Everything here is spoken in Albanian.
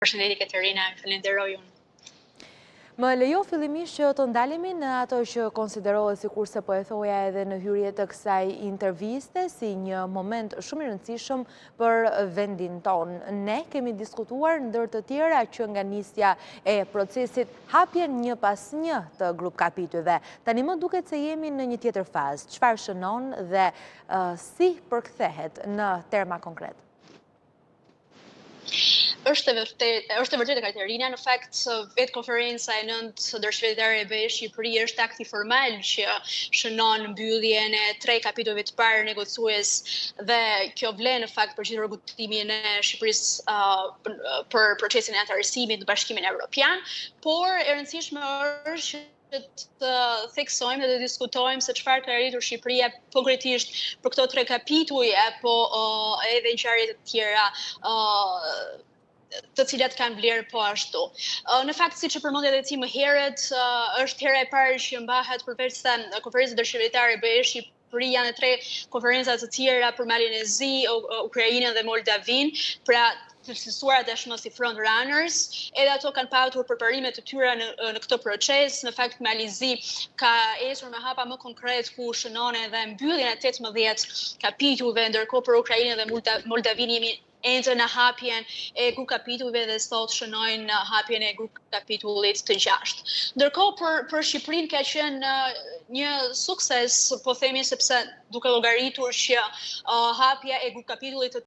Përshëndetje Katerina, falenderoj unë. Më lejo fillimisht që të ndalemi në ato që konsiderohet sikurse po e thoja edhe në hyrje të kësaj interviste si një moment shumë i rëndësishëm për vendin tonë. Ne kemi diskutuar ndër të tjera që nga nisja e procesit hapjen një pas një të grupkapitujve. Tani më duket se jemi në një tjetër fazë. Çfarë shënon dhe si përkthehet në terma konkret? Është e vërtetë, është e vërtetë Katerina, në fakt vetë konferenca e nëntë ndërqeveritare BE Shqipëri është akti formal që shënon mbylljen e tre kapitujve të parë negociues dhe kjo vlen në fakt për gjithë rrugëtimin e Shqipërisë uh, për procesin e anëtarësimit në Bashkimin Evropian, por e rëndësishme është që të theksojmë dhe të diskutojmë se çfarë ka arritur Shqipëria konkretisht për këto tre kapituj apo uh, edhe ngjarje të tjera uh, të cilat kanë vlerë po ashtu. Në fakt, siç e përmendje edhe ti më herët, është hera e parë që mbahet përveç se konferenca ndërqeveritare BE Shqipëri janë tre konferenca të tjera për Malin e Zi, Ukrainën dhe Moldavinë, pra të cilësuara tashmë si front runners, edhe ato kanë patur përparime të tyra në në këtë proces. Në fakt Mali i Zi ka ecur me hapa më konkret ku shënon edhe mbylljen e 18 kapitujve, ndërkohë për Ukrainën dhe Moldavinë jemi ende në hapjen e grup kapitujve dhe sot shënojnë hapjen e grup kapitullit të gjashtë. Ndërkohë për për Shqipërinë ka qenë një sukses, po themi sepse duke llogaritur që uh, hapja e grup kapitullit të